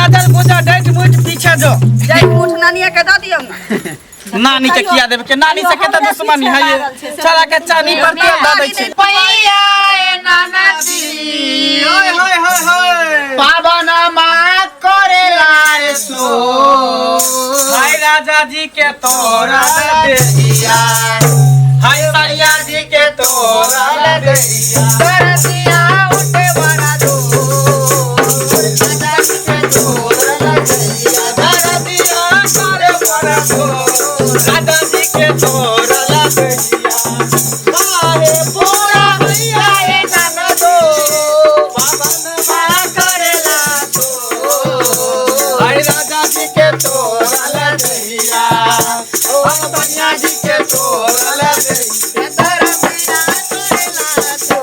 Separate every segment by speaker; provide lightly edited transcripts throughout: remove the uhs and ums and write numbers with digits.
Speaker 1: नजर गुजर डांट मुट पीछे जो।
Speaker 2: जाय मुठ नानिया के दऽ दियौ ने।
Speaker 1: नानी के किया देबे के नानी से केते दुश्मनी है ये चला के चानी पर तेल दऽ दै छै।
Speaker 3: पैया ए नाना जी
Speaker 1: ओए होय होय होय।
Speaker 3: पावन माँ करेला रे सो
Speaker 1: हाय राजा जी के तोरा देहिया, हाय सैया जी के तोरा देहिया।
Speaker 3: दरदिया उठे बड़ा दूर राजा जी के तोरा देहिया।
Speaker 1: दरदिया करे बड़ा दूर, राजा जी के तोरा देहिया। बाहे पूरा भैया ए ननदो, पावन माँ करेला सो। हाय राजा जी के तोरा देहिया, हाय सैया जी के तोरा देहिया।
Speaker 3: दरदिया करेला सो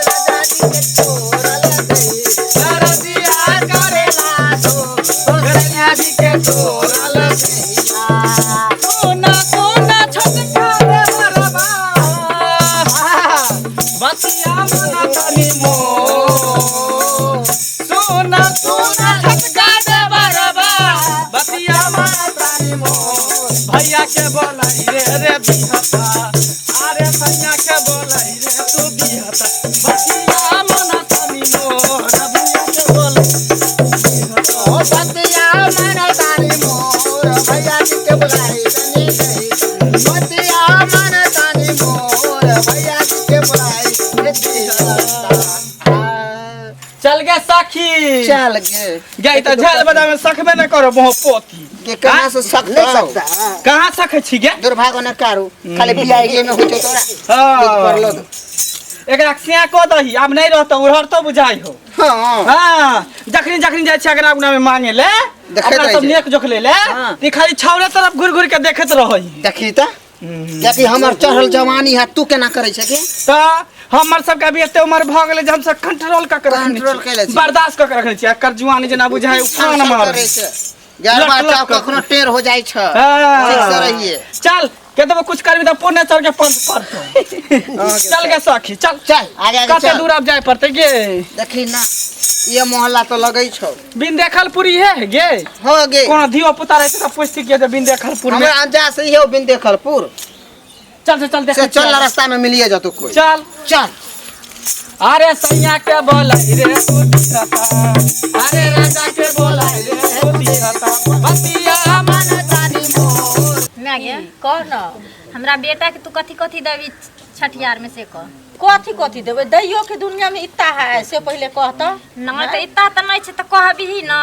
Speaker 3: राजा जी के तोरा देहिया।
Speaker 1: दरदिया करेला सो, सैया जी के तोरा देहिया। सोना सोना छोटका देवरबा, बतिया मना तनी मोर। सोना सोना छोटका देवरबा, बतिया मना तनी मोर। भैया के बोलाई रे रे बिहता, अरे भैया के बोलाई रे तू बिहता। बतिया मना तनी मोर, भैया के बोलाई बिहता।
Speaker 3: ओ बतिया मन तानी मोर भैया जी के बुलाई तनी दही। बतिया मन तानी मोर भैया जी के बुलाई
Speaker 1: चल गे सखी।
Speaker 3: चल गे।
Speaker 1: गई त झेल बजा में सखबे न करो बहु पोती।
Speaker 3: के कहाँ से सक
Speaker 4: नहीं सकता।
Speaker 1: कहाँ सखे छी गे?
Speaker 3: दुर्भाग्य न कारू खाली बियाह के में होते तोरा।
Speaker 1: हाँ।
Speaker 3: पड़लो।
Speaker 1: एकरा सिया कऽ दही, आब नहीं रहतो उड़हरतो बुझाइ हो।
Speaker 3: हाँ।
Speaker 1: हाँ, जखनी जखनी जाइ छी अगना उगना में मांगे ले,
Speaker 3: देखैत
Speaker 1: अपना
Speaker 3: रहै
Speaker 1: सब
Speaker 3: छै।
Speaker 1: नेक जोख ले ले।
Speaker 3: हाँ।
Speaker 1: ई खाली छावरे तरफ घुर घुर के देखैत रहै।
Speaker 3: देखी त कियाकि हमर चढ़ल जवानी है, तू केना करै छै के?
Speaker 1: त हमर सबके अभी एते उम्र भऽ गेलै जे हमसब कंट्रोल कऽ के रखने
Speaker 3: कंट्रोल
Speaker 1: छी,
Speaker 3: केले छी।
Speaker 1: बर्दाश्त कऽ के रखने छी। एकर जुआनी जेना बुझाइ उफान मारै।
Speaker 3: करै छै गरबा
Speaker 1: लट लट
Speaker 3: चाव
Speaker 1: कर।
Speaker 3: कखनो टेढ़ हो जाइ छै।
Speaker 1: हाँ।
Speaker 3: ठीक से रहिए।
Speaker 1: चल केतबो कुछ करबी तऽ पुण्य चढ़ के पंथ पड़तौ। चल गे सखी चल।
Speaker 3: चल आगे आगे।
Speaker 1: कते
Speaker 3: चल
Speaker 1: दूर अब जाय पड़तै गे?
Speaker 3: देखी ना ये मोहल्ला तो लगै छौ।
Speaker 1: बिन देखलपुरी है गे?
Speaker 3: हो गे।
Speaker 1: कोनो धियो पुता रहै छै तऽ पुछती के जे बिन देखलपुर में।
Speaker 3: हमरा अंदाज से इहो बिन देखलपुर।
Speaker 1: चल चल चल
Speaker 3: से
Speaker 1: देखै
Speaker 3: चल रास्ता में मिलिए जतो कोई।
Speaker 1: चल
Speaker 3: चल।
Speaker 1: अरे सैया के बोलाई रे तू दिहता, अरे राजा के बोलाई रे तू दिहता। बतिया मन तानी मोर।
Speaker 5: मैं गे
Speaker 6: कह न।
Speaker 5: हमरा बेटा के तू कथी कथी देबी छठियार में से कह।
Speaker 6: कथी कथी देबै? दैयो के दुनिया में इतना है से पहिले कह त।
Speaker 5: न तऽ इतना तऽ नहि छै तऽ कहबही न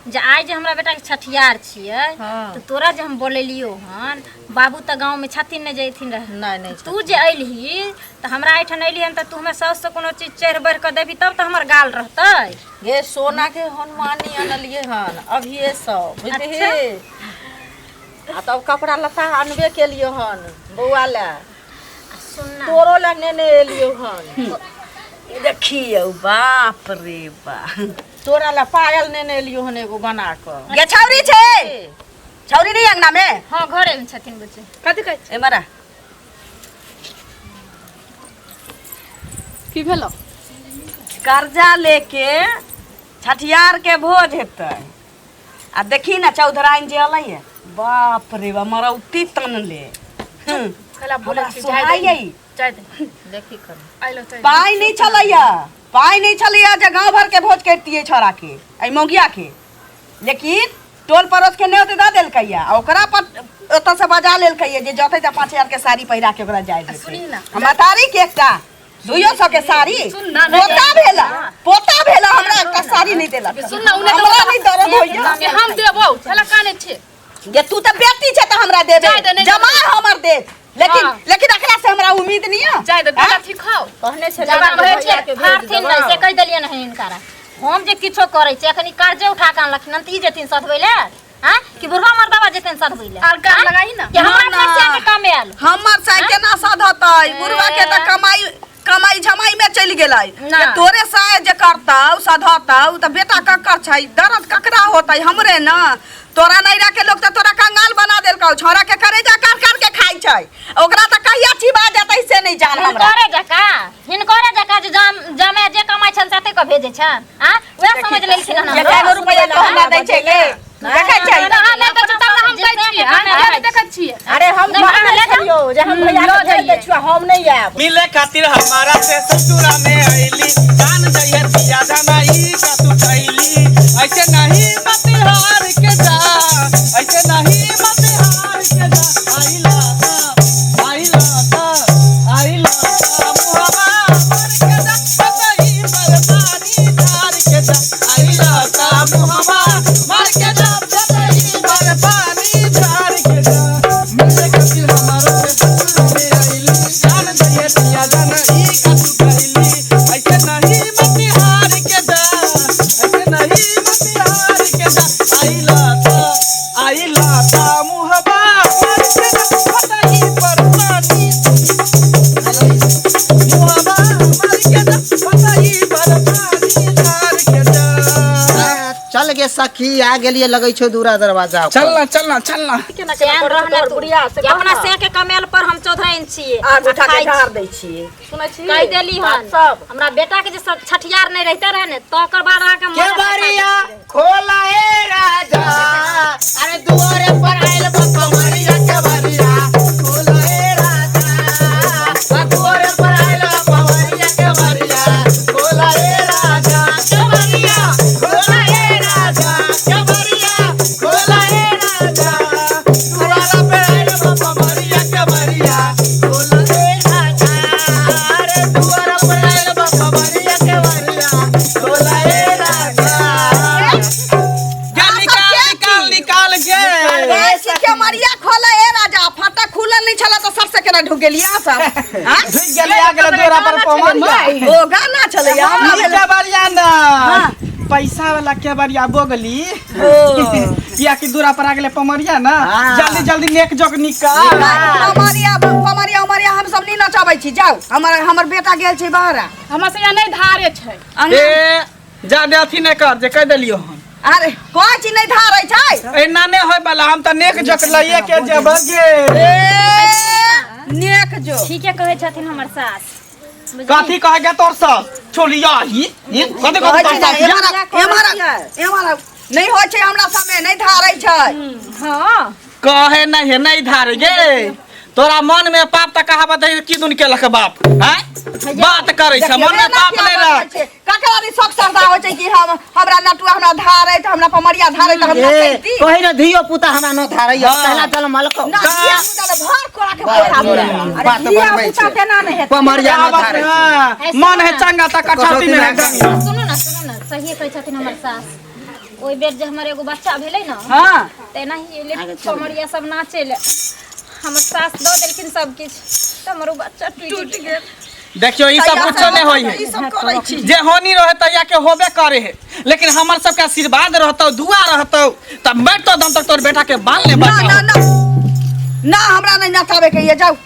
Speaker 5: जे आइ जे हमरा बेटा के छठियार छियै।
Speaker 6: हाँ।
Speaker 5: तऽ तोरा जे हम बोलेलियौ हन, बाबू तऽ गाँव में छथिन नहि जैथिन रहे।
Speaker 6: नहि नहि।
Speaker 5: तू जे अयलही तऽ हमरा एहिठाम अयली हन तऽ तू हमरा साउस से कोनो चीज चढ़ि बढ़ि कऽ देबही तब तऽ हमर गाल रहतै।
Speaker 6: गे सोना के हनुमानी अनलियै हन अभिये सब बुझलिही। आ तब कपड़ा लत्ता अनबे केलियै हन बौआ लए।
Speaker 5: आ सुन ना।
Speaker 6: तोरो लए नेने एलियौ हन।
Speaker 2: देखियौ बाप रे बा।
Speaker 6: तोरा लए पायल नेने एलियौ हन एगो बना कऽ।
Speaker 2: गे छौरी छै? छौरी नहीं अंगना में?
Speaker 5: हाँ घरे में छथिन बुच्ची।
Speaker 7: कथी कहै छी?
Speaker 2: ए मरा।
Speaker 7: की भेलो?
Speaker 2: कर्जा लेके छठियार के भोज हेतै आ देखी ना चौधराइन जे अलै है, बाप रे बा मरौती तनले।
Speaker 7: कला बोलै
Speaker 2: हमरा
Speaker 7: छी जाय दे।
Speaker 2: सोहाइयै।
Speaker 7: जाय दे।
Speaker 6: देखी कनी।
Speaker 7: आइलो चल।
Speaker 2: पाइ नहीं छलैया, पाइ नहीं छलैया जे गाँव भर के भोज करितियै छौड़ा के एहि मौगिया के, लेकिन टोल पड़ोस के नहि ओते दऽ देलकैया आ ओकरा पर ओतऽ से बजा लेलकैया जे जतै तऽ 5000 के साड़ी पहिरा के ओकरा जाय देतै।
Speaker 7: सुनी ना।
Speaker 2: महतारी के एकटा 200 के साड़ी।
Speaker 7: सुन ना, नहीं
Speaker 2: पोता भेला, पोता भेला, हमरा एकटा साड़ी नहीं देलक।
Speaker 7: सुन ना, उन्हें
Speaker 2: हमरा नहीं दर्द होइया।
Speaker 7: के हम देबौ छला काने छे।
Speaker 2: गे तू तऽ बेटी छै तऽ हमरा देबे।
Speaker 7: जाय दे, नहीं
Speaker 2: जमा
Speaker 7: देबै।
Speaker 2: हमर देत, लेकिन
Speaker 7: हाँ।
Speaker 2: लेकिन एकरा से हमरा उम्मीद नहीं है।
Speaker 7: जाय दे बेटा ठीक खाओ।
Speaker 6: कहने छलै
Speaker 5: जमा
Speaker 6: जे
Speaker 5: रहै
Speaker 6: भैया
Speaker 5: छै
Speaker 6: के भेज
Speaker 5: फाड़थिन नहि
Speaker 6: देबौ।
Speaker 5: से कहि देलियनि हन हिनकारा। हम जे किछो करै छी एखन ई कर्जे उठा कऽ अनलखिन हन तऽ ई जेथिन सधबै लए? आँय कि बुढ़वा मर्दवा जेथिन सधबै लए?
Speaker 7: आर गाल लगाही ना।
Speaker 5: कि हमरा
Speaker 2: ना,
Speaker 5: पैसा के कमायल।
Speaker 2: हमर साय केना सधतै? बुढ़वा के तऽ कमाई कमाई झमाई में चलि गेलै।
Speaker 5: ना।
Speaker 2: जे तोरे साय जे करतौ सधतौ तऽ बेटा ककर छै? दर्द ककरा होतै? हमरे ना। तोरा नैरा के लोग तऽ तोरा कंगाल बना देलकौ, छौड़ा के करेजा काट काट के खाइ छै। ओकरा तऽ कहिया चिबा जेतै से नहि जान हमरा।
Speaker 5: हिनकरे जकाँ, हिनकरे जकाँ जे जम जमे जे कमाइ छनि से के भेजै छनि आ वएह समझ लेलखिन हन।
Speaker 2: जे 4 रुपैआ कहुना दै छै गे, देखै छै।
Speaker 7: अहाँ नहि देखै छी तब हम कहै छियै, अहाँ नहि देखै छियै।
Speaker 6: अरे हम
Speaker 5: नहि, अहाँ ले जाउ।
Speaker 6: छलियौ जे हम भैया के भेज दै छियौ, हम नहि आयब।
Speaker 1: मिले खातिर हमारा से ससुरा में आईली, जान जाइए पिया धमाई का तू कैली। ऐसे नहीं मत हार के जा, ऐसे नहीं मत हार के जा। आई लाता, आई लाता, आई लाता मुहवा मार के जा, बताई पर पानी धार के जा। आई लाता मुहवा मार के जा, बताई पर पानी धार के जा। मिले खातिर हमारा से ससुरा में आईली, जान जाइए पिया धमाई का तू कैली। ऐसे नहीं मत हार के जा, ऐसे नहीं मत हार के जा। आई लाता, आई लाता मुहवा मार के जा, बताई पर पानी मुहवा मार के जा, बताई पर पानी धार के जा।
Speaker 3: चल गे सखी, आ गेलिए लगै छौ दूरा दरवाजा पर।
Speaker 1: चलना चलना चलना।
Speaker 6: केना
Speaker 5: चैन
Speaker 6: केना करै
Speaker 5: रहना
Speaker 6: छौ तोहर
Speaker 5: तू।
Speaker 6: बुढ़िया से
Speaker 5: कि अपना
Speaker 6: कह ना।
Speaker 5: से के कमेल पर हम चौधराइन छियै
Speaker 2: आग उठा के
Speaker 5: खाइ छी।
Speaker 2: ढार दै छियै।
Speaker 6: सुनै छी
Speaker 5: कहि देली हन
Speaker 6: बात सब।
Speaker 5: हमरा बेटा के जे सब छठियार नहीं रहते रहे ने तो ओकर बाद अहाँके
Speaker 3: के
Speaker 5: मजा
Speaker 3: बरिया खोला ए राजा, अरे दुआरे पर आइल बा कमरिया। के बरिया खोला ए राजा, आ दुआरे पर आइल बा कमरिया। के बरिया खोला ए राजा, के बरिया खोला ए राजा, के बरिया खोला ए राजा, दुआरे पर आइल बा कमरिया। के बरिया खोला ए राजा, अरे दुआरे पर आइल बा कमरिया। के बरिया खोला ए राजा।
Speaker 1: गे निकाल निकाल निकाल गे।
Speaker 2: ए के मरिया खोले ए राजा, फाटक खुलल नहीं छला तऽ सबसे केना ढुक गेलियै अहाँ सब? हाँ?
Speaker 1: ढुक गेलै, आ गेलै दूरा पर पमरिया।
Speaker 2: ओ गाना छलैया हमरा
Speaker 1: ई
Speaker 2: भेल।
Speaker 1: के बरिया ना पैसा वाला के बरिया बोगली, किया कि दूरा पर आ गेलै पमरिया ना।
Speaker 3: हाँ।
Speaker 1: जल्दी जल्दी नेक जोक निकाल।
Speaker 2: पमरिया पमरिया उमरिया हम सब नहीं नचाबै छी, जाउ। हमर हमर बेटा गेल छै बाहरा।
Speaker 7: हमरा से यहाँ नहि धारे छै।
Speaker 2: अंगना।
Speaker 1: ए जादे अथी नहि कर जे कहि देलियौ हन।
Speaker 2: अरे कोई चीज नहीं धारै छै।
Speaker 1: एना नहि होय वाला, हम तऽ नेक जोक लइए के जेबै गे।
Speaker 2: ए नेक जो
Speaker 5: ठीके कहै छथिन हमर सास।
Speaker 1: कथी कहे गे तोर सास? छोलिया ही ई कथी
Speaker 2: कहै
Speaker 1: कथी
Speaker 2: छै
Speaker 1: तोर
Speaker 2: ने,
Speaker 1: सास या?
Speaker 2: एम्हर एम्हर एम्हर नहीं होइ छै हमरा सबमे, नहीं धारै छै।
Speaker 5: हाँ
Speaker 1: कहे नहीं है नहीं धारे गे। तोरा मन में पाप त कहावत है की दुन केलक बाप हैं बात करै छै, मन में पाप नहीं रख।
Speaker 2: ककरा नहीं शौक श्रद्धा होइ छै कि हम हमरा नटुआ हमरा धारै त हमरा पमरिया धारै त हम
Speaker 3: ए
Speaker 2: नचैती।
Speaker 3: कहि न धियो पुता हमरा न धारैया,
Speaker 1: हाँ।
Speaker 3: पहला जन्मलको।
Speaker 2: ना धिया पुता त भर कोरा के पोथा
Speaker 3: बात
Speaker 2: अरे
Speaker 3: बात
Speaker 6: धिया
Speaker 3: बनबै
Speaker 6: पुता
Speaker 3: छै।
Speaker 6: केना नहि हेतै?
Speaker 3: पमरिया न
Speaker 1: कहावत
Speaker 3: धारै छै।
Speaker 1: हाँ, मन है चंगा त कठौती में है गंगा।
Speaker 5: सुनू ना, सुनू ना, सहिए कहै छथिन हमर सास। ओहि बेर जे हमर एगो बच्चा भेलै ने
Speaker 2: हां
Speaker 5: तऽ एनाही एलै कमरिया सब नाचै लए, हमर सास दऽ देलखिन सब किछु तऽ हमर ओ बच्चा टूटि गेल।
Speaker 1: देखियो ई सब कुछो नहीं होई है।
Speaker 2: ई सब करै छी।
Speaker 1: जे होनी रहे तैया के होबे करे है, लेकिन हमर सबके आशीर्वाद रहतौ, दुआ रहतौ तब बैठतो दम तक तोर बेटा के बाल ने
Speaker 2: ना
Speaker 1: बचाओ।
Speaker 2: ना ना ना हमरा नहीं नचाबै के ये, जाउ।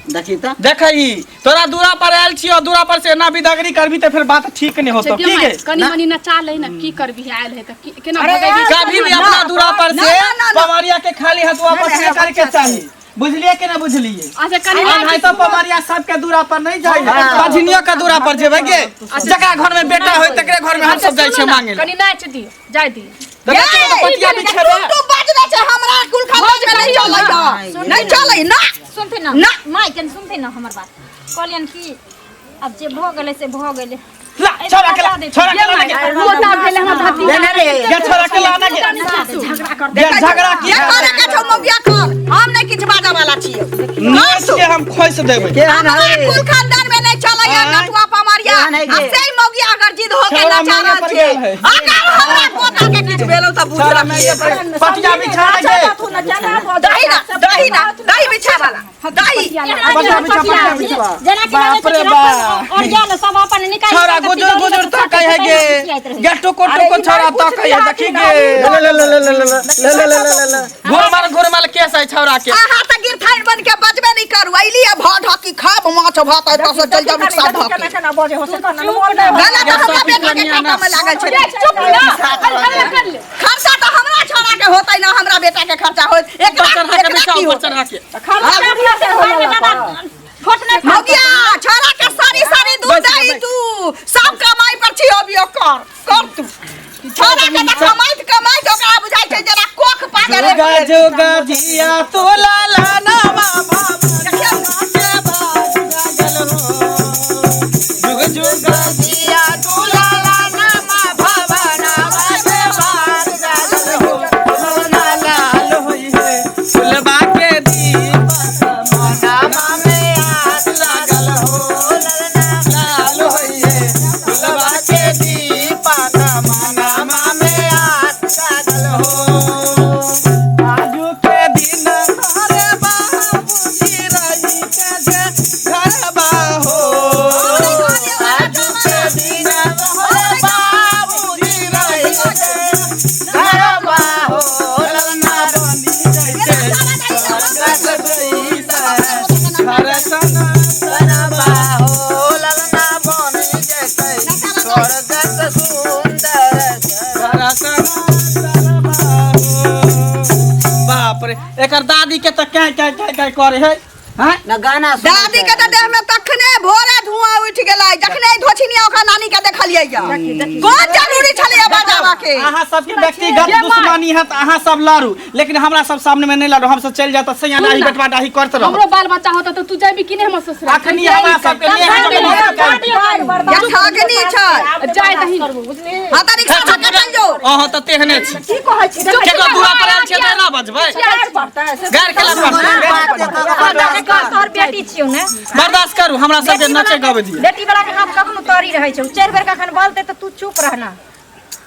Speaker 3: देखी त
Speaker 1: देखही तोरा दूरा पर आयल छियो, दूरा पर से एना बिदागरी करबी त फिर बात ठीक नहीं होतो। ठीक है
Speaker 7: कनी मनी नचा ले ना, की करबी आयल है त केना
Speaker 6: अरे
Speaker 7: भगेबी?
Speaker 1: कभी भी अपना दूरा पर
Speaker 2: ना,
Speaker 1: से
Speaker 2: ना, ना, ना।
Speaker 1: पमरिया के खाली हाथ वापस नहीं करे के चाही, बुझलिए कि ना बुझलिए?
Speaker 7: अच्छा कनी
Speaker 1: नहीं तो पमरिया सबके दूरा पर नहीं जाए, बझनियो के दूरा पर जेबै गे। जकरा घर में बेटा होय तकरे घर में हम सब जाइ छियै मांगे।
Speaker 7: कनी नाच दियो, जाय दियो।
Speaker 1: तऽ देखियौ तऽ पटिया बिछेबै।
Speaker 2: तू बाजने छै हमरा कुल खानदान में नहीं चलै ना, नहीं चलै ना।
Speaker 5: सुनथिन ना
Speaker 2: ना।
Speaker 5: माय के सुनथिन ना हमर बात। कहलियन कि अब जे भऽ गेलै से भऽ गेलै।
Speaker 1: ला छोरा के ला, छोरा के ला गे।
Speaker 7: रोता भेलै हमर भतीजा।
Speaker 3: ले रे
Speaker 1: गे छोरा के ला ना गे। गे झगड़ा की
Speaker 2: ये करे के छौ मौगिया कर, हम नहीं किछु बाजऽ वाला छियै।
Speaker 1: नाच के हम खोस देबै।
Speaker 3: केहन
Speaker 2: हमरा
Speaker 3: है
Speaker 2: कुल खानदान में नहीं चलै
Speaker 1: आँय।
Speaker 2: नटुआ पमरिया।
Speaker 3: केहन है
Speaker 2: आ
Speaker 3: गे?
Speaker 2: से मौगिया अगर जिद हो के
Speaker 1: छौड़ा
Speaker 2: नचा
Speaker 1: मांगे
Speaker 2: रहल
Speaker 1: पर
Speaker 2: छै,
Speaker 1: गेल है।
Speaker 2: अगर हमरा पोता के किछु भेलौ तऽ बुझ
Speaker 1: छोरा
Speaker 2: रखिए।
Speaker 1: मांगे पर पटिया बिछा गे।
Speaker 2: दही ना, दही ना, दही बिछा वाला दही।
Speaker 1: पटिया बिछा, पटिया बिछा।
Speaker 5: जेना कि
Speaker 1: बाप
Speaker 5: लगै
Speaker 1: रे
Speaker 5: छै कि
Speaker 1: बाप।
Speaker 5: और गेल सब अपन निकालि
Speaker 1: छोरा
Speaker 5: के
Speaker 1: गुजुर
Speaker 5: तिजोरी
Speaker 1: गुजुर
Speaker 5: में
Speaker 1: तकै है गे।
Speaker 5: खिचियाइत रहै।
Speaker 1: गे टुकुर टुकुर छोरा तकै है, देखी गे।
Speaker 3: ले ले ले ले ले ले ले ले ले ले।
Speaker 1: घुरमल घुरमल केस है छौरा के।
Speaker 2: अहाँ तऽ गिरथाइन बन के बजबे नहीं करू, अइली आ भ ढकी खाब माछ भात एतऽ से चलि जाउ रिक्शा धऽ के।
Speaker 6: केना केना बजै हो से कहना मोन नहि
Speaker 2: गला तऽ हमरा बेटा के काटा में लागल छै।
Speaker 7: चुप ना, कर ले।
Speaker 2: खर्चा तऽ हमरा छोरा के के होतै ना हमरा बेटा के खर्चा होत।
Speaker 1: ऊपर चढ़ा के
Speaker 2: एकरा
Speaker 1: बेचा,
Speaker 2: की
Speaker 1: ऊपर
Speaker 2: होतै?
Speaker 1: चढ़ा के।
Speaker 5: खर्चा घर में ज्यादा छोट नहीं।
Speaker 2: मौगिया छोरा के सारी सारी दूध
Speaker 1: बस,
Speaker 2: दही
Speaker 1: बस।
Speaker 2: तू सब कमाई पर छी अबियो कर कर तू छोरा के तऽ कमाइत कमाइत ओकरा बुझाइ छै जेना कोख पागल।
Speaker 1: जोगा जोगा जिया तो लाला नामा जुग जुग
Speaker 3: जिया दुलाला नामा भवना के बार जागल हो।
Speaker 1: ललना लाल होई है फुलबा के दीप
Speaker 3: मनामा में आस लागल हो। ललना
Speaker 1: लाल होई है फुलबा
Speaker 3: के दीपा मनामा में आस लागल हो।
Speaker 1: आजू के दिन तारे बाबूजी रही के जे घरबा हो।
Speaker 3: आजू के दिन तोहरे बाबूजी रही के घरबा हो। ललना
Speaker 1: बनी जैते स्वर्ग जैसा घर सना
Speaker 3: घरबा हो। ललना बनी जैतै स्वर्ग से सुंदर।
Speaker 1: घर सना सरबा हो। बाप रे, एकर दादी के तऽ कै कै कै कै करे है हैं?
Speaker 3: न गाना सुनै
Speaker 2: दादी के तऽ देह में तखने भोरे धुआं उठि गेलै जखने ई धोछिनिया ओकरा नानी के देखलियै या। कोन जरूरी छलैया बजाबा के?
Speaker 1: अहाँ सबके व्यक्तिगत दुश्मनी है तऽ अहाँ सब लड़ू, लेकिन हमरा सब सामने में नहीं लड़ू। हम सब चलि जाए तऽ सैया डाही बेटवा डाही करत रहू।
Speaker 7: हमरो बाल बच्चा होता तऽ तू जाबी कि नहीं हमर ससुराल?
Speaker 1: अखनी हमरा सबके नेह
Speaker 2: या ठगनी छै।
Speaker 7: जाय दही बुझली।
Speaker 2: हाँ तऽ रिक्शा धऽ के चलि जो।
Speaker 1: अहाँ तऽ तेहने छी।
Speaker 6: की कहै छी?
Speaker 1: केकरो दुआ पर आयल छियै तऽ एना बजबै?
Speaker 6: पड़तै से
Speaker 1: गारि केला पड़तै?
Speaker 5: तोहर बेटी छियौ ने।
Speaker 1: बर्दाश्त करू, हमरा सबके नचे गाबै दियौ।
Speaker 5: बेटी वाला के हाथ कखनो तरी रहै छै। 4 बेर कखन बोलतै तऽ तू चुप रहना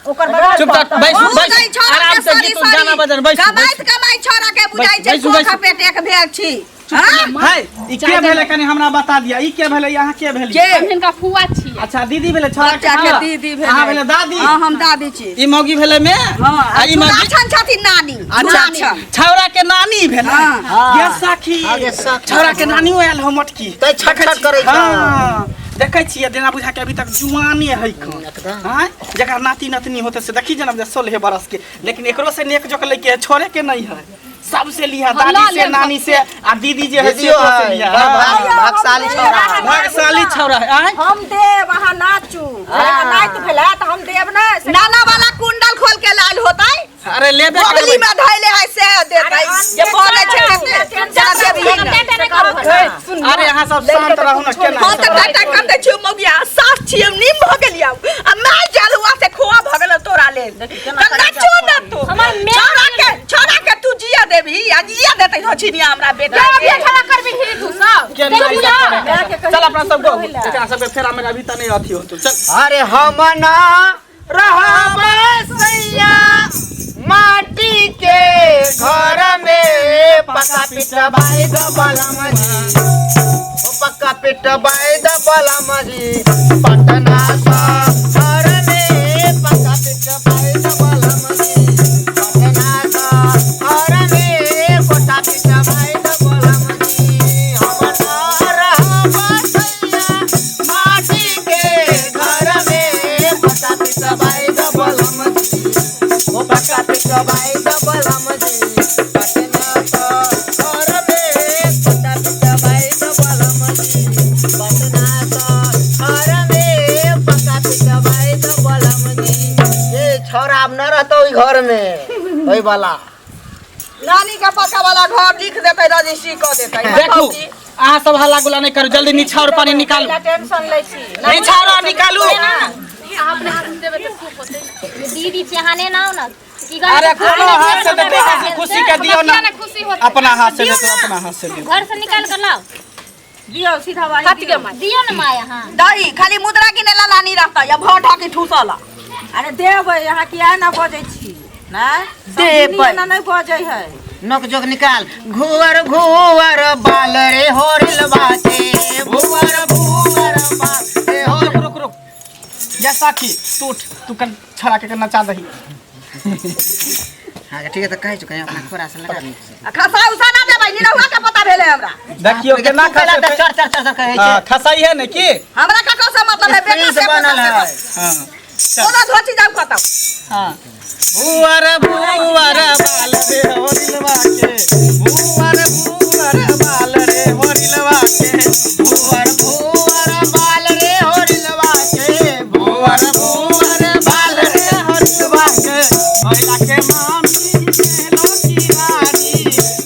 Speaker 5: ओकर बदला।
Speaker 1: चुप तऽ बैसू।
Speaker 2: मुँह
Speaker 1: बैसू
Speaker 2: दै छोरा
Speaker 1: आराम
Speaker 2: के
Speaker 1: से
Speaker 2: सारी
Speaker 1: गीत उत गाना
Speaker 2: सारी।
Speaker 1: बजन। बैसू।
Speaker 2: कमाइत कमाइत छोरा के बुझाइ छै
Speaker 1: बैसू,
Speaker 2: कोख
Speaker 1: बैसू।
Speaker 2: पेट एक भेल छी। हाँ?
Speaker 1: है ई के भेलै? कनि हमरा बता दिया, ई के भेलै, अहाँ के भेलियै?
Speaker 2: के?
Speaker 7: हम हिनका फुआ छियै।
Speaker 1: अच्छा, दीदी भेलै छोरा
Speaker 2: बच्चा के दीदी भेलै।
Speaker 1: अहाँ भेलै दादी?
Speaker 2: हाँ, हम दादी छी।
Speaker 1: ई मौगी भेलै मे आ ई मौगी
Speaker 2: छुराछन छथिन नानी।
Speaker 1: अच्छा,
Speaker 2: छुराछन।
Speaker 1: छौरा के नानी भेलै।
Speaker 2: हाँ।
Speaker 1: ये सखी।
Speaker 3: हाँ, गे सखी।
Speaker 1: छौरा के नानियो आयल हो मोटकी।
Speaker 3: तै छट छट करै छै।
Speaker 1: हाँ, देखै छियै जेना बुझा के अभी तक जुआने है कन। हाँ, जकरा नाती नतनी होते से देखी जेना 16 बरस के, लेकिन एकरो से नेक जोक लैके है, छोड़े के नहीं है। सबसे लिहा,
Speaker 7: हाँ,
Speaker 1: दादी
Speaker 7: लऽ
Speaker 1: से
Speaker 7: लेब।
Speaker 1: नानी से आ दीदी जे है से
Speaker 3: दीदियो
Speaker 1: ओकरो से
Speaker 3: है,
Speaker 1: लिहा।
Speaker 3: बड़
Speaker 1: हाँ।
Speaker 3: भागशाली छौड़ा है।
Speaker 1: भागशाली छौड़ा है आँय?
Speaker 6: हम देब, अहाँ नाचू। नाच भेलै तऽ हम देब ने।
Speaker 2: नाना वाला कुंडल खोल के लाल होतै।
Speaker 1: अरे लेबे
Speaker 2: बगली
Speaker 1: करबै।
Speaker 2: में धैले है से देतै जे बनै छै से जेना देबही ने।
Speaker 1: अरे अहाँ सब शांत रहू ने, केना?
Speaker 2: हम तऽ टाटा कर दै छियौ मौगिया, सास छियौ नीम भऽ गेलियौ आ माय जलुआ से खोआ भऽ गेलौ तोरा लेल। तऽ नचो न तू।
Speaker 5: हमर माय।
Speaker 2: छोरा के तू जिया देबही आ जिया देतै धोछिनिया हमरा बेटा के।
Speaker 7: झगड़ा करबी ही तू सब?
Speaker 1: केना ई सब करे? चल अपना सब गो एकरा सबके फेरा में अभी तऽ नहीं अथी होतो। चल।
Speaker 3: अरे हम ना रहब सैया माटी के घर में, पक्का पिटवाई द बलम जी, ओ पक्का पिटवाई द बलम जी पटना शहर में, पक्का पिटवाई द बलम जी पटना शहर में, कोठा पिटवाई द बलम जी। हम ना रहब सैया माटी के घर में, पक्का पिटवाई द बलम जी, ओ पक्का पिटवाई द बलम जी पटना शहर में, कोठा पिटवाई द बलम जी पटना शहर में, पक्का पिटवाई द बलम जी। ए छोरा आब न रहतौ ओहि घर में ओहि वाला।
Speaker 2: नानी के पक्का वाला घर लिख देतै, रजिस्ट्री कऽ देतै।
Speaker 1: देखू, अहाँ सब हल्ला गुल्ला नहीं करू, जल्दी निछाउर पानी निकालू।
Speaker 6: टेंशन लै छी।
Speaker 1: निछाउर निकालू।
Speaker 7: अपने हाथ में देबै तऽ खूब होतै।
Speaker 5: दीदी छी अहाँ ने ना की?
Speaker 1: अरे कोनो हाथ से देते, हंसी खुशी के दियो ना।
Speaker 7: किया ने खुशी होतै?
Speaker 1: अपना हाथ से देते, अपना हाथ से दियो।
Speaker 5: घर से निकाल कर लाओ।
Speaker 6: दियौ सीधा वाली।
Speaker 7: कथी के माय?
Speaker 5: दियो ने माय अहाँ।
Speaker 2: दही खाली मुद्रा किने ला नानी रहतै या भऽ ढाकी ठूसला।
Speaker 6: अरे देबै, अहाँ किया ना बजै छी? नहि
Speaker 2: देबै।
Speaker 6: ना नहि बजै है।
Speaker 3: नोक जोक निकाल। घुअर घुअर बाल रे होरिल बाटे, घुअर घुअर बाल रे हो।
Speaker 1: रुक रुक रुक, या साखी, तू उठ, तू कन छड़ा के नचा दही।
Speaker 3: हाँ ठीक है, तऽ कहै छौ अपना खोरा से लगा नी।
Speaker 2: आ खसा उसा ना देबै, निरहुआ के पता भेलै हमरा।
Speaker 1: देखियो केना
Speaker 3: खसै
Speaker 1: खसेतै।
Speaker 3: चर चर चर चर कहै
Speaker 1: हाँ,
Speaker 3: छै।
Speaker 1: खसाई है ने की?
Speaker 2: हमरा ककरो से मतलब है? बेटा
Speaker 3: स्प्रिंग
Speaker 2: से
Speaker 3: बनल
Speaker 2: पैसा
Speaker 3: है।
Speaker 2: से।
Speaker 1: हाँ।
Speaker 2: ओना धोची जाऊ कतौ।
Speaker 1: हाँ। भुअर भुअर बाल रे होरिलवा के, भुअर भुअर बाल रे होरिलवा के, भुअर भुअर बाल रे होरिलवा के, भुअर भुअर बाल रे होरिलवा के, भैया के मामी के लोकी रानी,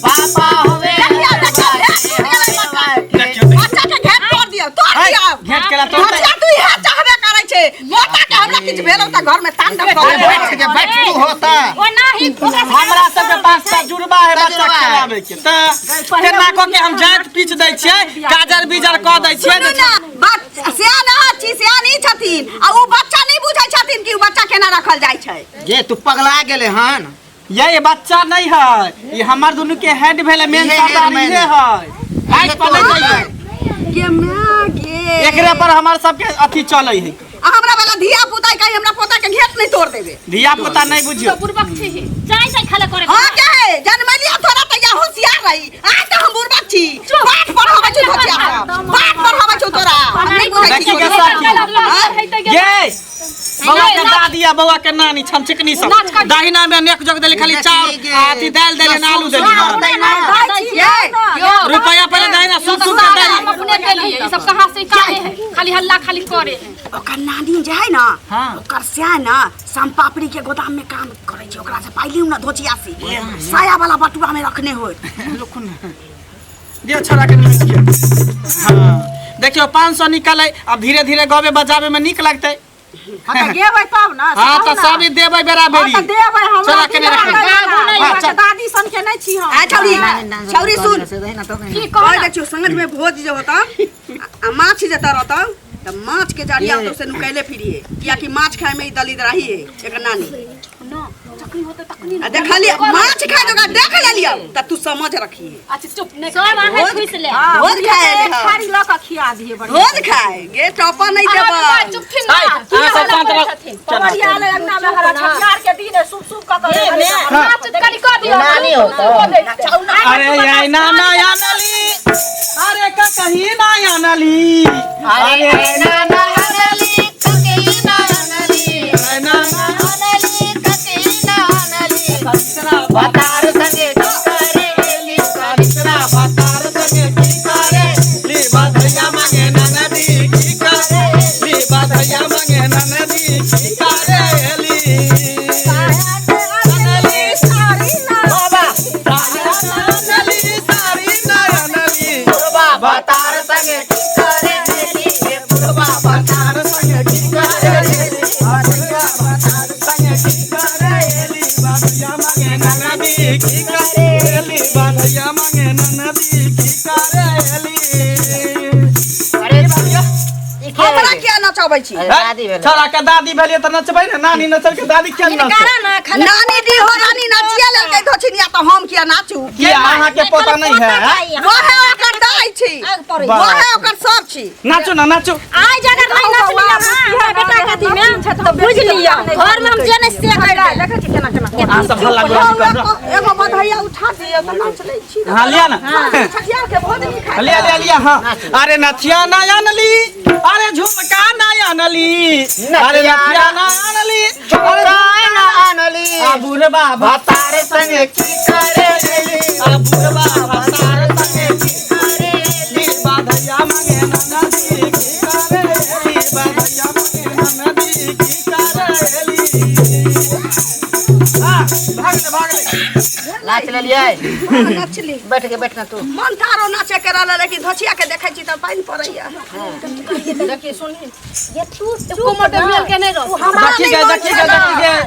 Speaker 3: पापा होवे
Speaker 2: देखियौ, देखियौ, घेंट टूट गेलै बच्चा के।
Speaker 1: देखियौ, देखियौ।
Speaker 2: बच्चा के घेंट तोड़ दियौ, तोड़ दियौ।
Speaker 1: घेंट केला तोड़तै?
Speaker 2: धोचिया तू इएह चाहबे करै छै। मोटा के हमरा किछु भेलौ तऽ घर में तांडव
Speaker 3: अरे
Speaker 2: करै।
Speaker 3: बैठ के बैठ तू होता।
Speaker 5: ओ नाही ओकरा
Speaker 1: हमरा सबके पास तजुर्बा है बच्चा
Speaker 3: तजुर्बा है।
Speaker 1: खेलाबै के, तऽ केना कऽ के हम जाइत पीच दै छियै, काजर बीजर कऽ दै छियै।
Speaker 2: सुनू ने, बात सियान अहाँ छी, सियान ई छथिन आ ओ बच्चा नहि बुझै छथिन कि ओ बच्चा केना रखल जाइ छै।
Speaker 3: जे तू पगला गेले हन।
Speaker 1: ये बच्चा नहीं है, ये हमर दुनू के हेड भेलै, मेन
Speaker 3: इहे हेड
Speaker 1: सरदार
Speaker 3: मेन।
Speaker 1: इहे है। हाइट पर नहीं जाइए।
Speaker 2: गे माँ गे।
Speaker 1: एकरे पर हमर सबके अथी चलै है।
Speaker 2: आ हमरा वाला धिया पुता कहीं हमरा पोता के घेंट नहीं तोड़ देबे।
Speaker 1: धिया पुता नहीं बुझियो।
Speaker 7: बुड़बक छी ही।
Speaker 5: जाय जाय खाले करे।
Speaker 2: हाँ के है जनमलिया थोड़ा तैया होशियार रही। आज तो हम बुड़बक छी। पाठ पढ़ाबै छी धोचिया के, पाठ पढ़ाबै छी तोरा। हम नहीं बुझै छी।
Speaker 1: देखी के साथी। ये बौआ के दादी आ बौआ के नानी छम चिकनी सब दाहिना में नेक जोग देली, खाली चाउर आ अथी दालि देली ना आलू देली।
Speaker 2: ये
Speaker 1: रुपया पहले दाहिना सुन सुन के देली।
Speaker 7: हम अपने के लिए ई सब कहाँ से काहे है, खाली हल्ला खाली करे है।
Speaker 2: ओकर नानी जे है ना,
Speaker 1: हाँ।
Speaker 2: ओकर स्या ना सम पापड़ी के गोदाम में काम करे छै, ओकरा से पाइली ना धोचिया से साया वाला बटुआ में रखने होय।
Speaker 1: दियो छोरा के नीक के। हाँ देखियो 500 निकले, अब धीरे धीरे गबे बजाबे में नीक लगतै।
Speaker 6: हाँ तऽ गेबै तब ना।
Speaker 1: हाँ तऽ सब ई देबै बेरा-बेरी।
Speaker 6: हाँ तऽ देबै हमरा।
Speaker 1: चला केने रखबै। हाँ, चल।
Speaker 6: दादी सन के नहीं छी हम।
Speaker 2: आ छौरी, छौरी सुन,
Speaker 7: की
Speaker 2: कह
Speaker 7: कहना
Speaker 2: दै छियौ संगत में भोज जे होता आ माछ जे तरता त माछ के जरिया तो से नुकैले फिरिए, कियाकि माछ खाए में ई दलिदराही है एकर नानी।
Speaker 7: जखनी होते तखनी
Speaker 2: आ देखलिए माछ खाए जोगा देख लेलियौ त तू समझ रखिए।
Speaker 7: अच्छा चुप नहीं
Speaker 5: सब अहाँ खुश ले।
Speaker 2: भोज खाए
Speaker 6: एक थारी लऽ कऽ खिया दियै बढ़िया।
Speaker 2: रोज खाए गे टॉपा नहीं देबै।
Speaker 7: चुप थी ना।
Speaker 1: हाय, अहाँ सब शांत रहो।
Speaker 6: पवरिया आले अंगना में हरा छठियार के दिन है, सुप सुप कऽ कऽ
Speaker 7: नाच करी कऽ दियौ।
Speaker 3: नानी होतो।
Speaker 1: अरे ये ना ना आनली, अरे का कहीं ना आनली, अरे
Speaker 3: ना ना अनली ककी ना अनली,
Speaker 1: ना ना
Speaker 3: अनली ककी ना अनली, बतार संगे की करे ली,
Speaker 1: करिश्मा बतार संगे की करे ली, बधैया मांगे ननदी की करे ली, बधैया मांगे ननदी की करे ली, ननली
Speaker 3: बाबा
Speaker 1: ननली सारी ननली,
Speaker 3: बुढ़वा बतार संगे की करे ली, बुढ़वा
Speaker 1: बतार संगे की करे ली, बधैया बतार संगे की करे ली, बधैया मांगे ननदी की करे ली, बधैया मांगे ननदी की करे ली।
Speaker 3: अरे भैया ई के
Speaker 2: हमरा किया नचबै छी?
Speaker 3: दादी भेलै।
Speaker 1: छोरा के दादी भेलियै तऽ नचबै ने, नानी नचल के दादी किया नचतै?
Speaker 5: करा ना खाली।
Speaker 2: नानी दी हो रानी नचिया लेलकै धोचिनिया तऽ हम किया नाचू?
Speaker 1: किया अहाँके पता नहीं है?
Speaker 2: वहे ओकर दाइ छी, वहे ओकर सब छी।
Speaker 1: नाचू ना नाचू।
Speaker 5: आइ जगह नहीं नचलियै हमरा बेटा के अथी में तऽ बुझ लिअ घर में हम जे नहीं से कर देब।
Speaker 6: देखै छी केना केना।
Speaker 1: अहाँ सब हल्ला गुल्ला कर रहो।
Speaker 2: एगो बधैया उठा दिअ तऽ नाच लै छी।
Speaker 1: हाँ लिया ना,
Speaker 2: छठियार के भोज नहीं खाइ।
Speaker 1: लिया लिया लिया। हाँ अरे नथिया ना आनली, अरे झुमका ना आनली, अरे नथिया ना आनली, अरे
Speaker 3: झुमका ना अनली,
Speaker 1: आ बुढ़बा
Speaker 3: बतार संगे की करे ली,
Speaker 1: आ बुढ़बा बतार संगे की करे ली, बधैया मांगे ननदी की करे ली, बधैया मांगे ननदी की करे ली। हाँ भाग ले भाग ले।
Speaker 3: नाच लेलियै।
Speaker 2: नचली।
Speaker 3: बैठ के बैठ ना तू।
Speaker 2: मन तारो नाचे के रहल, लेकिन धोचिया के देखै छी तऽ पानि पड़ैया।
Speaker 6: देखिए सुनही
Speaker 5: ये तू
Speaker 7: कोमर पे मिल के नहीं रह।
Speaker 2: हमरा
Speaker 1: देखी
Speaker 2: नहीं
Speaker 1: गे,
Speaker 2: मन
Speaker 1: देखी गे,
Speaker 2: छलै।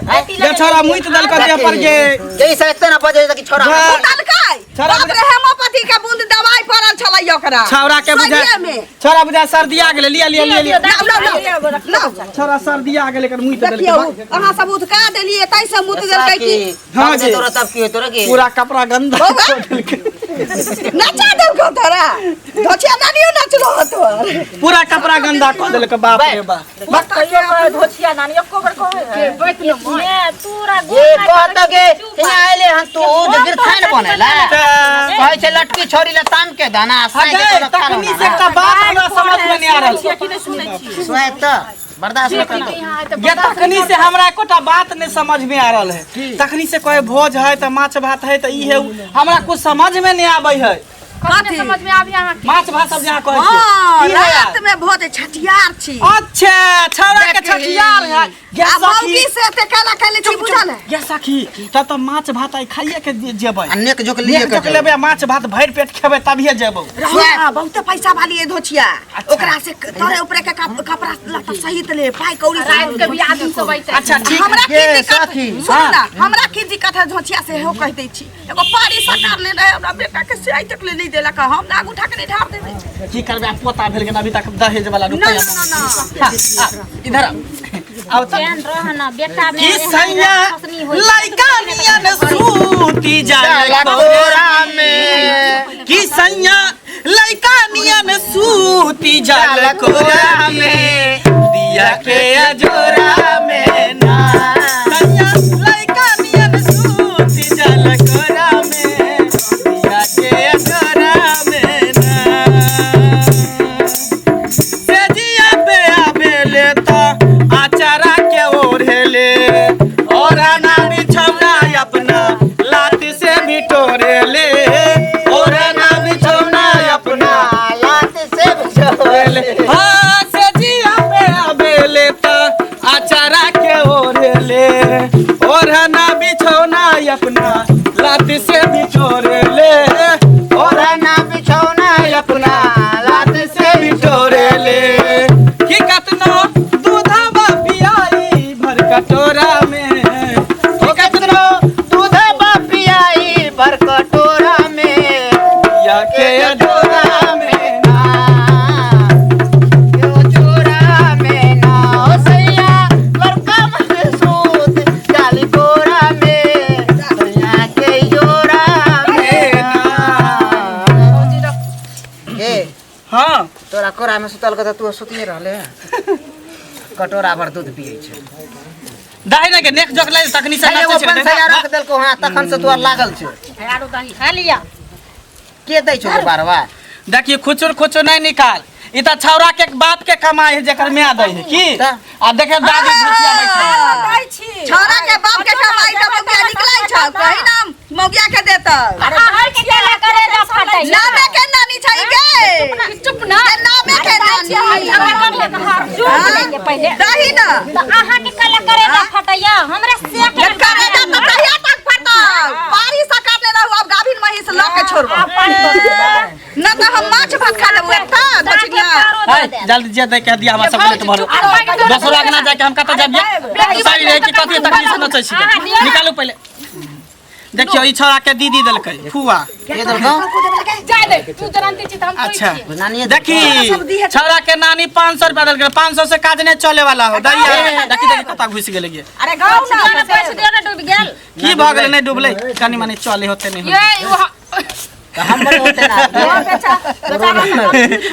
Speaker 1: देखी गे। गे छोरा मुइत देलको देह पर गे।
Speaker 3: जैसे एते ना बजे कि छोरा
Speaker 1: जा।
Speaker 2: देलकै।
Speaker 1: छोरा
Speaker 2: बाप रे, हेमोपैथी के बूंद दवाई पड़ल छलै ओकरा।
Speaker 1: छौरा के बुझा,
Speaker 2: सरिये में।
Speaker 1: छौरा बुझा सर्दी आ गेलै। लिया लिया लिया लिया।
Speaker 2: लाउ लाउ लाउ लाउ।
Speaker 1: छौरा सर्दी आ गेलै, एकर मुइत
Speaker 2: देखियौ
Speaker 1: देलकै।
Speaker 2: अहाँ सब उधका देलियै ताहि से मुत देलकै की।
Speaker 1: हाँ जी।
Speaker 3: तोरा तब की होय तोरा की?
Speaker 1: पूरा कपड़ा गंदा
Speaker 2: बौआ।
Speaker 1: कर देलकै।
Speaker 2: नचा देलकौ तोरा धोचिया नानियो नचलो तोर।
Speaker 1: पूरा कपड़ा गंदा कर देलकै, बाप रे बाप।
Speaker 6: कहियो कहे धोचिया नानी एको बेर कहे है।
Speaker 5: ने तोरा
Speaker 3: ये कहत के हियां आइले हन तू जे गिरथान बनेला
Speaker 1: तऽ
Speaker 3: कहै छै लटकी छोरी लताम के दाना साय के
Speaker 1: अगे
Speaker 3: कोनो खाना
Speaker 1: तखनी से एकटा बात हमरा समझ में नहीं आ रहल छै।
Speaker 6: कि नहि सुनै छियै?
Speaker 3: सुआय तऽ बर्दाश्त नहि करतौ।
Speaker 1: ये तखनी से हमरा एकोटा बात नहीं समझ में आ रहल है। तखनी से कहे भोज है तऽ माछ भात है तऽ ई है उ। हमरा कुछ समझ में नहीं आबै है।
Speaker 7: कथी समझ में आबी अहाँ के?
Speaker 1: माछ भात सब जहाँ कहै छियै
Speaker 2: हाँ,
Speaker 1: की है यार?
Speaker 2: रात में भोज है, छठियार छी।
Speaker 1: अच्छा, छौड़ा के
Speaker 3: देखी।
Speaker 1: छठियार है। गे
Speaker 2: आ
Speaker 1: सखी,
Speaker 2: मौगी से एते केला कैले छी, बुझल है?
Speaker 1: गे सखी, तब तऽ माछ भात आइ खाइए के जेबै।
Speaker 3: आ नेक जोक लिए
Speaker 1: नेक
Speaker 3: के
Speaker 1: जोक लेबै आ माछ भात भरि पेट खेबै तभिए जेबै।
Speaker 2: रहू ना, बहुते पैसा वाली है धोचिया। ओकरा से तोरे ऊपरे के कपड़ा लत्ता सहित ले, पाई कौड़ी
Speaker 7: रात
Speaker 2: सहित।
Speaker 7: के भी आदमी सब अइतै।
Speaker 1: अच्छा ठीक।
Speaker 2: हमरा की
Speaker 3: ये
Speaker 2: दिक्कत
Speaker 3: सखी।
Speaker 2: सुन ना, हमरा की दिक्कत है धोचिया से हो कह दै छी। एगो पारी सरकार ले रहे हमरा बेटा के से आइ तक ले नहीं देलक, हम नाग उठा के नहीं ढार देबै।
Speaker 1: की करबै, आब पोता भेल गेल, अभी तक दहेज वाला
Speaker 2: ना
Speaker 1: रुपया।
Speaker 2: ना ना ना।
Speaker 1: हाँ, हाँ, इधर आओ। आओ तऽ।
Speaker 5: चैन रह ना बेटा में
Speaker 1: की सैया
Speaker 5: फसनी होई।
Speaker 1: लइका नियन सूती जाय
Speaker 3: कोरा में।
Speaker 1: की सैया लइका नियन सूती जाल कोरा में, दिया के अजोरा में ना। सैया लइका नियन सूती जाल कोरा में, दिया के अजोरा में ना। सेजिया पे आबेले त आचारा के ओढ़ेले, ओढ़ना बिछौना अपना लात से भी तोड़ेले, ओढ़ना बिछौना अपना
Speaker 3: लात से बिछोले।
Speaker 1: हाँ, सेजिया पे आबेले त आचारा के ओढ़ेले, ओढ़ना बिछौना अपना लात से भी तोड़ेले,
Speaker 3: ओढ़ना बिछौना अपना लात से
Speaker 1: भी तोड़ेले। की कतनो दूधवा पियाई भर कटोरा में, ओ कतनो
Speaker 3: दूधवा पियाई भर कटोरा में,
Speaker 1: या के अजोरा में
Speaker 3: ना। यो चोरा में ना। ओ सैया लड़का मत सूत जाली कोरा में, सैया के जोरा में ना। ए
Speaker 1: हाँ,
Speaker 3: तोरा कोरा में सुतल के तऽ तू सुतिए रहले हैं। कटोरा भर दूध पियै छै।
Speaker 1: दाही ना के नेक जोक ले तखनी से
Speaker 3: अरे
Speaker 1: नाचै
Speaker 3: ओ
Speaker 1: छै।
Speaker 3: पंसैया रख देलको हाँ, तखन से तोरा लागल छै।
Speaker 5: आरो दही खा लिया।
Speaker 3: के दै छौ बारवा?
Speaker 1: देखिए खुचुर खुचुर नहीं निकाल, ई तऽ छौड़ा के बाप के कमाई है जेकर माय दै है की।
Speaker 3: तऽ?
Speaker 1: आ देखे दादी भुतिया बैठल।
Speaker 6: दै छी।
Speaker 2: छौड़ा के बाप के कमाई तऽ मौगिया निकलै छौ, कही ना मौगिया के देतौ।
Speaker 5: अरे के केला करे जा फटै।
Speaker 2: नामे के नानी छै गे।
Speaker 7: चुप ना।
Speaker 2: के नामे के नानी।
Speaker 5: चुप लइए पहिले।
Speaker 2: दही ना।
Speaker 5: तऽ अहाँ के केला करे जा फटैया, हमरा से के
Speaker 2: ये करेजा तऽ कहिया तक फटतौ? पारी सकार ले रहू, अब गाभिन महींस लऽ के छोड़बौ ना तऽ हम माछ भात खा लेबौ एकटा दक्षिणिया।
Speaker 1: है, जल्दी जे दे के दिया हमरा सब प्लेट भरो। दोसर अंगना जाके हम कतऽ जाबियै? सही रहे कि कथी तकनी से नचै छियै। निकालू पहिले। देखियौ ई छौड़ा के दीदी देलकै फुआ।
Speaker 3: के देलको?
Speaker 7: जाय दे, तू जानते छी तऽ हम कोइ
Speaker 1: अच्छा।
Speaker 7: छियै।
Speaker 3: नानिए
Speaker 1: देखी छौड़ा के नानी 500 रुपया देलकै, 500 से काज नहीं चले वाला हो। दैया देखी देखी कतऽ घुसि गेलै गे।
Speaker 2: अरे गाँव ना।
Speaker 5: पैसा दियो ना, डूबि गेल।
Speaker 1: की भऽ गेलै? नहीं डूबलै, कनी मनी चले होते नहीं।
Speaker 7: ये ओ
Speaker 3: तऽ हमरे होते ना।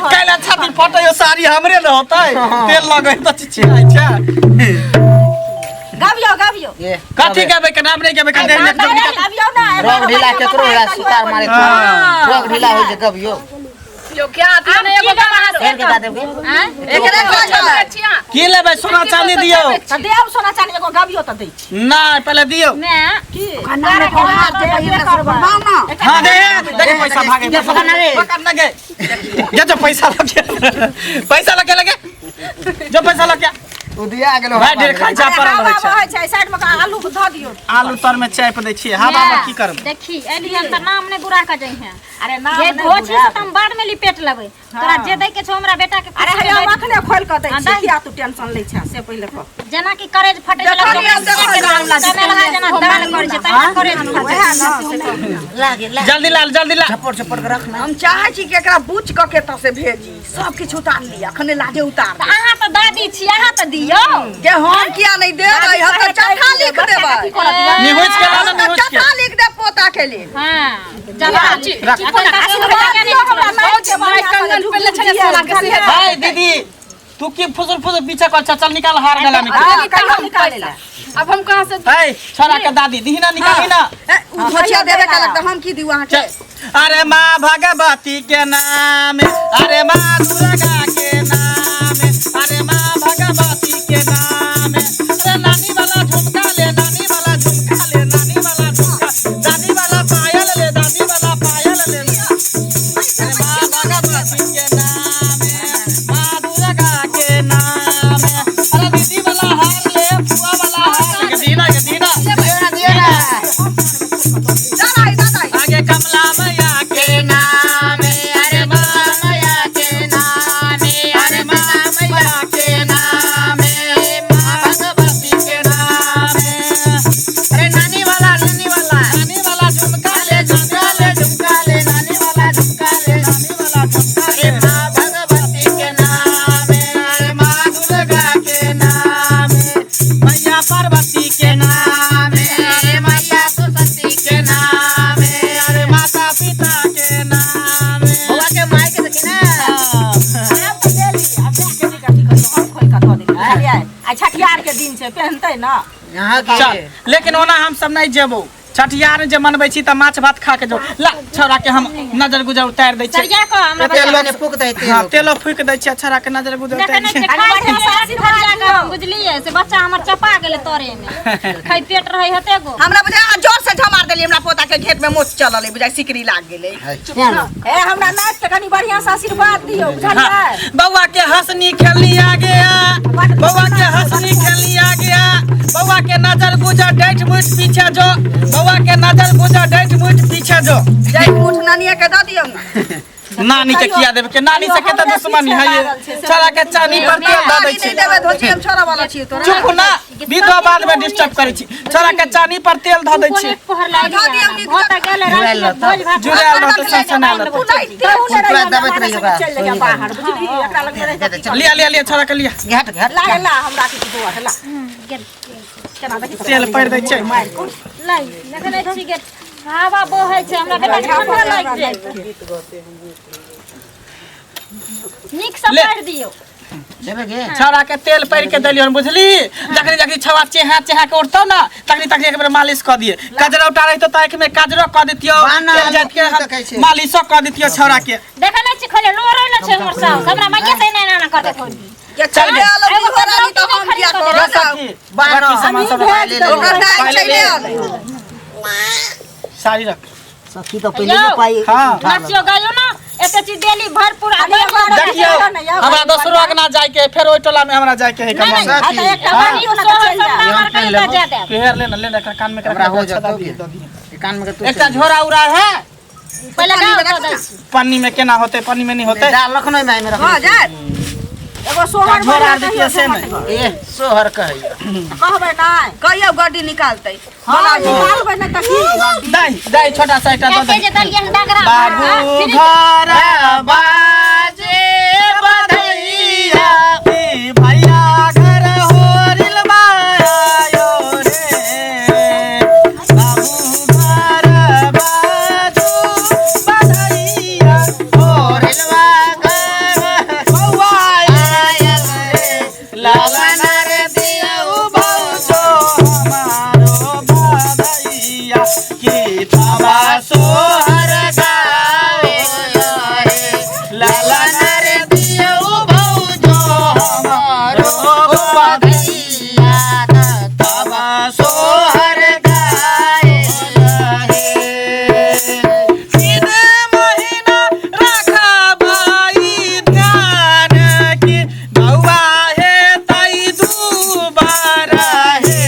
Speaker 1: काल्हि अच्छा दिन फटै साड़ी हमरे ने होतै, तेल लगै तऽ चिचियाइ छै।
Speaker 6: गाबियो गाबियो।
Speaker 3: ये
Speaker 1: कथी गेबै के नाम नहीं गेबै के देख देख निकाल।
Speaker 6: गाबियो ना।
Speaker 3: रोग ढीला केकरो होला सुतार मारे
Speaker 1: हाँ।
Speaker 3: रोग ढीला होइ छै कभियो।
Speaker 7: यो क्या आती है एगो
Speaker 5: अहाँ से
Speaker 3: फेर के दा देबगे।
Speaker 5: आँय?
Speaker 2: एकरे कहै छै।
Speaker 1: की लेबै? सोना चांदी दियौ।
Speaker 6: तऽ देब सोना चानी, एगो गाबियो तऽ दै छी।
Speaker 1: नहीं पहले दियौ।
Speaker 5: मैं
Speaker 2: ओकरा नामे के हाथ जे पहिरने से बनबाउ ना।
Speaker 1: हाँ दे देख पैसा भागे।
Speaker 3: ये पकड़ ना रे।
Speaker 1: पकड़ ना गे। ये जो पैसा लग गया, पैसा लगे लगे जो पैसा लग गया।
Speaker 3: उदिया गेलो।
Speaker 1: भाई ढेर खाइ छै
Speaker 6: अरे
Speaker 1: पर
Speaker 6: हवा
Speaker 1: रहै छै।
Speaker 6: बहै छै, साइड मे कऽ आलू धऽ दियौ।
Speaker 1: आलू तर में चाय दै छियै। हवा में की करबै?
Speaker 5: देखी एलियन तऽ नाम नहि बुरा के जइहे।
Speaker 6: अरे नाम
Speaker 5: जे
Speaker 6: नहि
Speaker 5: धो छी
Speaker 6: बुरा।
Speaker 5: से तऽ हम बाद में लिपेट लेबै। तोरा जे दै के छौ हमरा बेटा के।
Speaker 6: अरे
Speaker 5: खुशी
Speaker 6: हैया
Speaker 5: में
Speaker 6: अखने खोलि कऽ दै
Speaker 5: हाँ,
Speaker 6: छी,
Speaker 5: दही।
Speaker 6: किया तू टेंशन लै छह से पहिले कह।
Speaker 5: जेना कि करेज फटै
Speaker 2: देखलियै, देखलियै।
Speaker 5: जेना जेना दाल करै छै तहिना करेज फटै।
Speaker 6: वएह ना से कह।
Speaker 3: लागे लागे
Speaker 1: जल्दी लाल, जल्दी लाल।
Speaker 3: झपड़ झपड़ के रख ना।
Speaker 2: हम चाहै छी कि एकरा बूच कऽ के एतऽ से भेजी, सब किछु उतार लिअ, अखने लाजे उतार
Speaker 5: तऽ अहाँ तऽ दादी छी, अहाँ तऽ दियौ।
Speaker 2: के हम किया नहीं देबै? हम तऽ चट्ठा लिख देबै।
Speaker 1: निहुँच के लाना,
Speaker 2: हम तऽ
Speaker 1: निहुँच के।
Speaker 2: चट्ठा लिख देब पोता के लेल।
Speaker 5: हाँ जल्दी।
Speaker 7: कंगन पहले छले सोना के से।
Speaker 1: हाय दीदी, तू की फुसुर फुसुर पीछे कर चल, निकाल हार गला में।
Speaker 6: हाँ, कहियो निकाले ला।
Speaker 7: अब हम कहाँ से?
Speaker 1: हाय छौड़ा के दादी दीही ना, निकाली ना।
Speaker 2: ए, उ धोचिया देबे कहलक तऽ हम की दियौ अहाँके?
Speaker 1: चल अरे माँ भगवती के नाम, अरे माँ दुर्गा के नाम, अरे माँ भगवती के नाम। अरे नानी वाला झुमका ले, नानी वाला झुमका ले, नानी वाला झुमका, दादी वाला पायल ले, दादी वाला पायल ले। अरे माँ भगवती के नाम, माँ दुर्गा के नाम। अरे दीदी वाला हार ले, फुआ वाला हार ले, दीना के दीना
Speaker 2: दादाई दादाई
Speaker 1: आगे कमला मैया के नाम, अरे माँ मैया के नाम, अरे माँ मैया के नाम, माँ भगवती के नाम।
Speaker 3: अरे नानी वाला, नानी वाला,
Speaker 1: नानी वाला झुमका ले,
Speaker 3: झुमका ले, झुमका ले, नानी वाला झुमका ले,
Speaker 1: नानी वाला झुमका
Speaker 3: अरे
Speaker 1: ले,
Speaker 3: माँ भगवती के नाम,
Speaker 1: अरे माँ दुर्गा के नाम, मैया पार्वती के नाम,
Speaker 3: अरे मैया सरस्वती के नाम।
Speaker 1: अरे माता पिता के नाम।
Speaker 3: बउआ के माई के देखी ना।
Speaker 6: आब तऽ देली, आब जाके की कथी करियौ, हम खोलि कऽ दऽ देली, बुझलियै? आइ छठियार के दिन छै, पेहनतै ना।
Speaker 3: यहाँ के
Speaker 1: चल, लेकिन ओना हम सब नहीं जेबो। छठियार जे मनबै छी तऽ माछ भात खा के जो। ला छौड़ा के हम नजर गुजर उतारि दै छियै।
Speaker 5: सरिया कऽ हमरा
Speaker 3: तेल
Speaker 5: बच्चा
Speaker 3: ने फूक दै, तेल।
Speaker 1: हाँ, तेलो फूकि दै छियै, छौड़ा के नजर गुजर
Speaker 5: देखै
Speaker 1: उतारि
Speaker 5: नहि
Speaker 1: दै
Speaker 5: छियै,
Speaker 1: छियै।
Speaker 5: खाइ छै सरिया कऽ हम, बुझलियै से बच्चा हमर चपा गेलै तोरे मे, खाइ पेट रहै हेतै गो।
Speaker 2: हमरा बुझाय अहाँ जोर से झमार देलियै, हमरा पोता के घेट में मोच चलल बुझाय सिकरी लाग गेलै।
Speaker 6: ए हमरा नाच के कनी बढ़िया से आशीर्वाद दियौ, बुझलियै?
Speaker 1: बौआ के हंसनी खेलनी आ गया, बौआ के हंसनी खेलनी आ गया, बौआ के नजर गुजर डैठ मुठ पीछे जो, बौआ के नजर गुजर डैठ मुठ पीछे जो।
Speaker 2: जाय मुठ नानिया के दऽ दियौ ने।
Speaker 1: नानी के किया देबे के, नानी से केते दुश्मनी है ये। छौड़ा के चानी पर तेल दऽ दै
Speaker 2: नानी
Speaker 1: छै।
Speaker 2: नहि देबै धोती, हम छोड़ा वाला छियै तोरा।
Speaker 1: चुप ना, विधवा बाद में डिस्टर्ब करै छी। छौड़ा के चानी पर तेल धऽ दै छै।
Speaker 5: एक पहर लागि
Speaker 2: धऽ दियौ नीक
Speaker 5: भऽ तऽ गेलै राति मे भोज भात।
Speaker 1: जुड़ायल रहतै, सनसनायल रहतै।
Speaker 6: तहु ने
Speaker 3: पूरा
Speaker 6: रहियौ,
Speaker 3: दबैत
Speaker 6: हमरा
Speaker 3: रहियौ
Speaker 6: संगे
Speaker 3: ओकरा।
Speaker 6: चलि जइयै बाहर, बुझलियै? एकरा लग मे रहि कऽ की करब?
Speaker 1: लिया लिया लिया छौड़ा के लिया।
Speaker 3: घाट घाट।
Speaker 6: ला ला हमरा किछु दुआ ला। केना देखी तऽ
Speaker 1: तेल पड़ि दै छै।
Speaker 5: नहि देखै नहि छी गे, हवा बहै छै, हमरा बेटा के ठंडा लागि जायत। नीक से
Speaker 1: ले।
Speaker 5: पढ़ि दियौ।
Speaker 3: देबे गे।
Speaker 1: छौड़ा के तेल पड़ि के देलियौ बुझली। जखनी जखनी छौड़ा चेहा चेहा के उठतौ ना, तखनी तखनी एक बेर मालिश कऽ दिए। कजरा उठा रहितौ तऽ आँखि में कजरो कऽ दितियौ,
Speaker 3: बाना
Speaker 1: तेल जाइत के
Speaker 3: आलू
Speaker 1: हम
Speaker 3: देखै छै।
Speaker 1: मालिशो कऽ दितियौ छौड़ा के।
Speaker 5: देखै नहि छी खोले लोरै ने छै हमर साउस, हमरा माइये से एना एना करतै खोली।
Speaker 2: के चल गेल
Speaker 5: एगो
Speaker 2: हो रानी तऽ हम किया करब?
Speaker 1: सखी,
Speaker 3: बाना।
Speaker 1: बाकी सामान सब
Speaker 3: ले ले।
Speaker 2: ओकर दाइ चलि आयल।
Speaker 1: साड़ी रख।
Speaker 3: सखी तो पहिले
Speaker 5: यौ।
Speaker 3: पाई।
Speaker 1: हाँ।
Speaker 5: नचियो गाइयो ना, एते चीज देली भरपूर आ
Speaker 1: देखियौ हमरा दोसरो अंगना जाय के, फेर ओहि टोला में हमरा जाय के है कमा।
Speaker 3: सखी।
Speaker 6: आ तऽ एकटा बाड़ी
Speaker 5: सोहर
Speaker 6: ने तऽ चलि
Speaker 5: सब
Speaker 6: जायब।
Speaker 5: मार के तऽ जा देब।
Speaker 1: पेहर ले ना, ले ना, एकरा कान में एकरा
Speaker 3: हमरा हो
Speaker 1: अच्छा
Speaker 3: जतौ
Speaker 1: दऽ दिहे,
Speaker 3: गे।
Speaker 1: दऽ दिहे।
Speaker 3: ई कान में के तू
Speaker 1: एकटा झोरा उरा है।
Speaker 5: पहिले गाँव दऽ दै छी।
Speaker 1: पन्नी में केना होतै, पन्नी में नहीं होतै।
Speaker 3: जा लखनऊ में मेरा।
Speaker 2: भऽ जायत।
Speaker 6: एगो सोहर
Speaker 1: झोरा
Speaker 6: बढ़िया
Speaker 1: दितियै
Speaker 6: कहियौ
Speaker 1: से नहि।
Speaker 3: ए सोहर कहैया।
Speaker 6: कहबै नहि।
Speaker 2: कहियौ गड्डी निकालतै।
Speaker 6: हँ निकालबै नहि तऽ की?
Speaker 1: दाइ दाइ छोटा सा एकटा दऽ
Speaker 5: एते
Speaker 1: दे।
Speaker 5: जे देलियै हन डगरा
Speaker 1: बाबू घर बाजे बधैया, भैया घर होरिल मायो रे, बाबू घर बाजू बधैया,
Speaker 3: होरिलवा घर
Speaker 1: बौआ
Speaker 3: आयल रे,
Speaker 1: लाला
Speaker 3: लाला रे दियौ
Speaker 1: भौजो हमारो बधैया, की तबा सोहर गावे
Speaker 3: रे,
Speaker 1: लाला
Speaker 3: लाला रे दियौ भौजो
Speaker 1: हमारो
Speaker 3: बधैया,
Speaker 1: तबा
Speaker 3: सोहर गाए रे।
Speaker 1: तीन महीना रखबाई ध्यान की, बौआ हे तई दुबारा हे।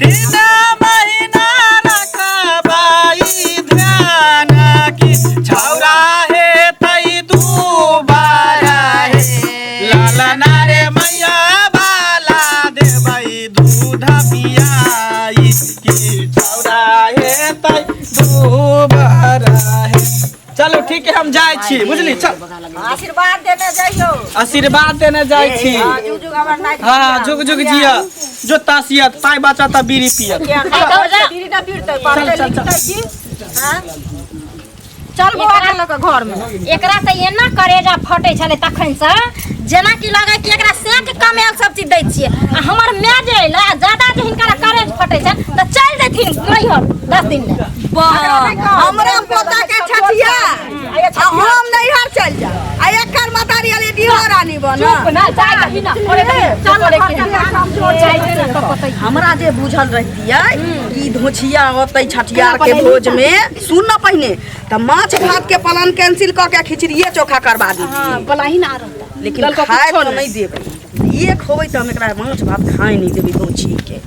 Speaker 1: तीन महीना रखबाई ध्यान की, छौरा हे तई दुबारा हे। लाला नारे मैया बाला देबै दूध पियाई, की छौरा हे तई दुबारा हे। चलू ठीक है, हम जाइ छी बुझली। चल
Speaker 6: आशीर्वाद देने जइयौ।
Speaker 1: आशीर्वाद देने जाइ छी।
Speaker 6: हँ, जुग जुग हमर नाति।
Speaker 1: हाँ जुग जुग जिया, जोता सियत पाइ बचत आ बीड़ी पियत।
Speaker 6: बीड़ी ना पीड़तै, पढ़तै
Speaker 1: चल, चल,
Speaker 6: लिखतै की? हँ? चल बौआ के लऽ कऽ घर में।
Speaker 5: एकरा तऽ एना करेजा फटै छलै तखन से, जेना कि लगै कि एकरा सेक कमायल सब चीज दै छियै। आ हमर माय जे अयलै आ जादा जे हिनकर करेज फटै छनि तऽ चलि देथिन नैहर 10 दिन ले।
Speaker 2: हमरा पोता के छठिया आ हम नैहर चल जा आ एकर मतारी अली डिहो रानी बन।
Speaker 7: ना जाय दही ना करे दही
Speaker 5: चल घर चल।
Speaker 2: हमरा जे बुझल रहतियै कि धोछिया अतै छठियार के भोज में, सुन न पहिने त माछ भात के प्लान कैंसिल क के खिचड़िए चोखा करवा दी,
Speaker 7: बलाही ना रहता
Speaker 2: लेकिन खाए तो नहीं देबै। एक होबै त हम एकरा माछ भात खाए नहीं देबै धोछी के।